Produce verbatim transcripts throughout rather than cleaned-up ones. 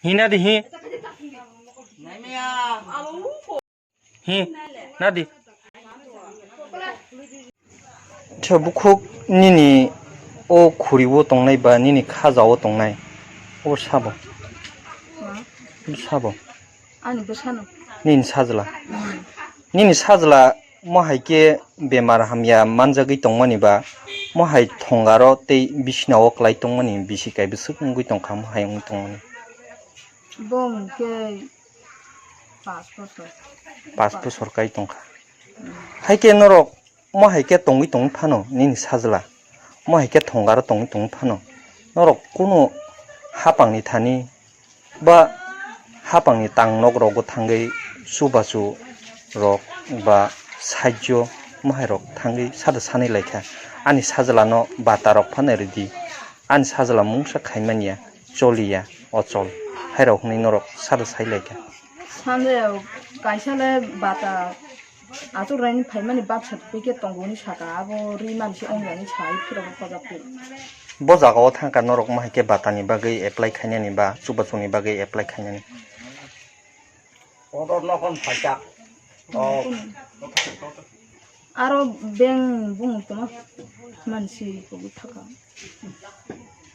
Hi nadi hi. Hi nadi. Khe bukhuk nini o khuri o tongnai ba nini khaja o tongnai o sabo. Sabo. Ani bwsano. Nini sajla. Hmm. Nini sajla mo hai khe bemar hamya manjagwi tongmani ba mo hai thongaro tei bisina o kwlai tongmani bisi kai bwswk wngwi tongkha mo hai wngwi tongmani. Bo hwnkhe pash bosor. Pash bosor kai tongkha. Hmm. Hai khe norok mo hai khe tongwi tongwi phano nini sajla, mo hai khe thongaro tongwi tongwi phano norok kunu hapangni thani ba hapangni tang nok rogo thangwi chubachu rok ba saijo mo hai rok thangwi sada sanwi laikha, ani sajlano bata rok phano ridi, ani sajla mungsa khaimanya choliya ochol hai rok hwnwi norok sada sai laikha. Sande kaisa le bata Achuk raini phaimani birth certificate tongo hwnwi saka, abo ri mansi wngjani sai phirok khojak phuru. Bo jaga o thangkha norok ma hai khe bata ni bagwi apply khainani ba chubachu ni bagwi apply khainani. Order no kon phaijak. Oh. Aro beng bung tongma mansi kobui thaka.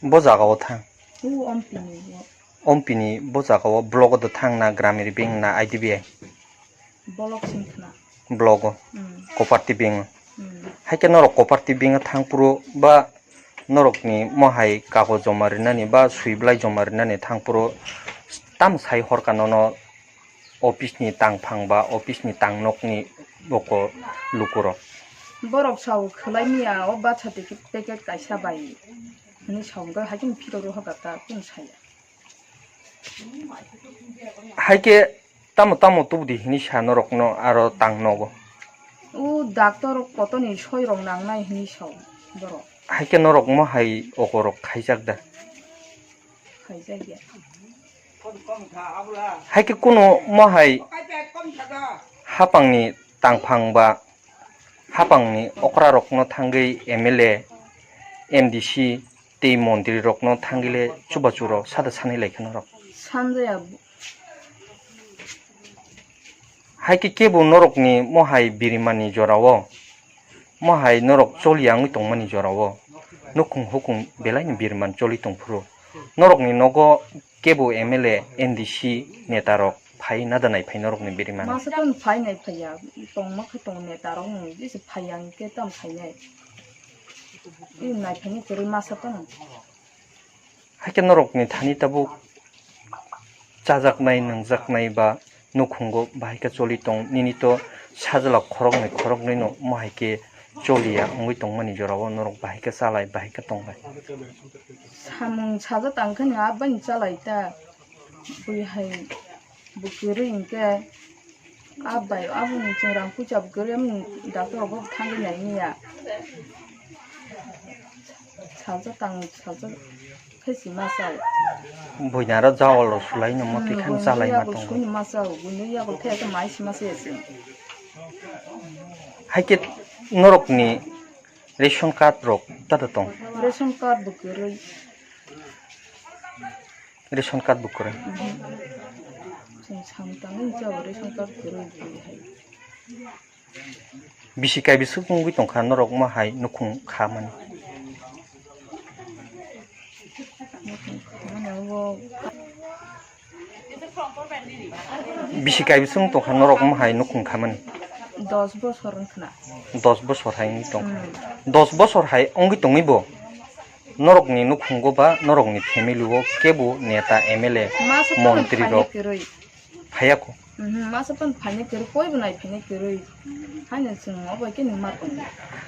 Bo jaga o thang. U ompini. Ompini bo jaga o block o thang na Gramini Bank na I D B I. Block sing khna. Block o. Hmm. Cooperative bank o. Hmm. Hai khe norok cooperative bank o thang phuru ba norok ni mo hai kagoj joma rinani ba swi belai joma rinani thang phuru tam sai hor ka nono office ni tang phang ba office ni tang nok ni boko luku rok. Borok sao khwlai miya o birth certificate packet kaisa bai hwnwi sao hwnkhe hai khe phirok rw hoka ta kung saya. Hai khe tamo tamo tubudi hini sa norokno aro tang nogo. O doctor kotoni soi rok nangnai hini sao borok. Hai khe norok mo hai okorok khaijak da? Khaijak ya. Hai khe kunu mo hai hapangni tangphang ba hapangni okrarokno thangwi M L A, M D C tei montrirokno thangwi le chubachu rw sada sanwi lai khe norok. Sanjaya. Hai khe kebo norokni mo hai birimani jorao, mo hai norok choliya wngwi tongmani jorao, nukhung hukung belaini biriman choli tongphuru. Norokni nogo kebo M L A, M D C netarok phai nada naiphai norokni birimano? Masa tong phai naiphaiya, tongma khe tong netarok no jesa phaiya hwnkhe tamo phainai. I naiphani kwrwi masa tong. Hai khe norokni thani tabuk chajaknai, nungjaknai ba nukhungo bahai khe choli tong, nini to sajla khoroknwi khoroknwino mo hai khe choliya wngwi tongmani jorao norok bahai khe chalai, bahai khe tonglai. Samung saja tang khe no abani chalai ta, bui hai bo kwrwi hwnkhe. A bai, aboni chwng rang puisa bo kwrwi, aboni doctor rok bo thangwi nai manya. Salsa tang, salsa khe si ma chao. Buini aro jawal rok sulai no motwi khan chalai ma tongo. Buini yago sui no ma chao, buini yago khe mai si ma chaya chwng. Hai khe norokni ration card rok tata tong? Ration card bo kwrwi. Ration card bo kwrwi. Mhm. Chwng sam tangwi chao ration card kwrwi bui hai. Bisi kai biswk wngwi tongkha norok ma hai nukhung kha mani. Nukhung kha mani abo. Bisi kai biswk wng tongkha norok ma hai nukhung kha mani. Dos bosor wngkhna. Dos bosor hai wngwi tongkha. Hmm. Dos bosor hai wngwi tongwi bo. Norokni nukhungo ba norokni family o kebo neta, M L A, masa phano montri phaina rok kwrwi. Phaiya kho? Mhm, masa phano phaina kwrwi, koi bo nai phaina kwrwi. Haino chwng obo khe nungma tongo.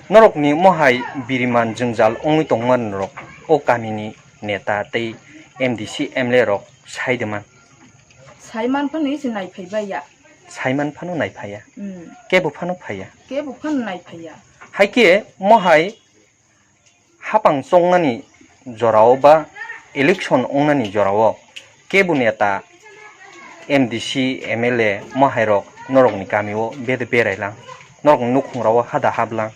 Norokni mohai biriman jwngjal wngwi tongmani rok o kamini neta tei M D C, M L A rok sai de man. Sai man phano se nai phai baiya. Sai man phano nai phaiya. Hmm. Kebo phano phaiya. Kebo phano nai phaiya. Hai khe mohai hapang chongnani jorao ba election wngnani jorao kebo neta M D C, M L A mahairok norokni kamio bede berailang, norokni nukhungrao hada hablang.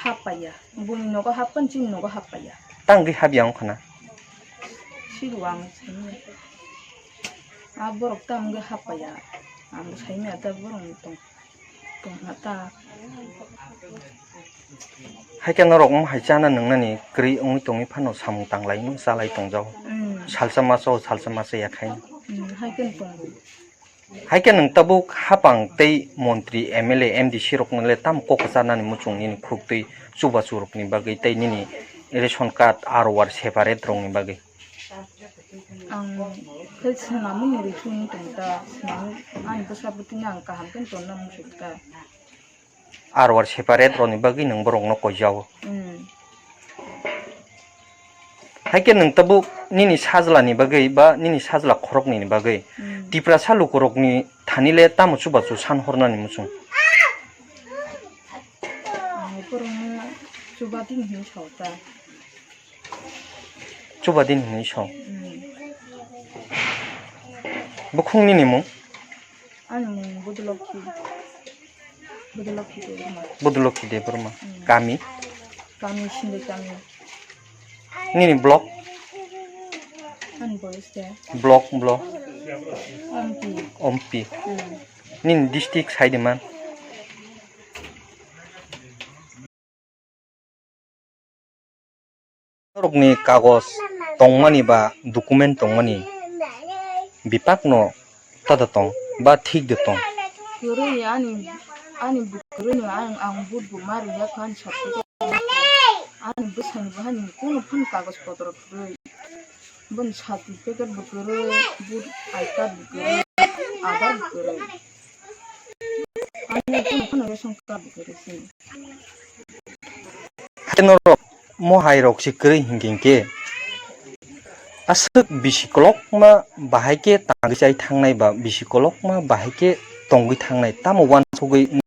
Hapaiya, boni nogo happan chini nogo hapaiya. Tangwi habya wngkhana? Sidu ang sani. A borok ta wngwi hapaya. Ang bo saimaya ta borok tong, tongha ta. Haikhe norok wng hai chana nwngnani kwrwi wngwi tongwi phano samung tanglai wng chalai tongjao. Mm. Salsa maso, salsa masa ya khai. Mm, haikhe tongo. Haikhe nwng tabuk hapang tei montri, M L A, M D C rokno le tamo kok kwcharnani muchung nini khuk twi chubachu rokni bagwi tei nini ration card, R O R separate rokni bagwi? Ang khe swnamwi ni rikhe wngwi tong ta, swnamwi ani bwsa bwtwino ang kaham khe tonna muchung ta. R O R separate rokni bagwi nwng borokno koijao. Mm. Haikhe nwng tabuk nini sajlani bagwi ba nini sajla khoroknini bagwi Mm. Tiprasa lukurokni thani le tamo chubachu san hornani muchung? Ang borokno chuba din hinwi sao ta. Chuba din hinwi sao. Mm. Bukhung nini mung? Ani mung Budulokhi. Budulokhi Debbarma. Budulokhi Debbarma. Mm. Kami? Kami Sindai kami. Nini block? Ani boyos de. Block, block. Ompi. Ompi. Mm. Nini district saidi man? Norokni kagoj tongmani ba document tongmani bipakno tada tong ba thik de tong? Kwrwi ani, ani bwkrwino ang, ang vote bo ma rwya kha ani certificate. Ani bwsani bo hani kunu phano kagoj potro kwrwi. Boni certificate bo kwrwi, vote I card bo kwrwi, Aadhaar bo kwrwi. Ani kunu phano ration card bo kwrwi sini. Haino rok mohai rok se kwrwi hinkhe hinkhe aswk bisi kolokma bahai khe tangwi chai thangnai ba bisi kolokma bahai khe tongwi thangnai tamo uansugwi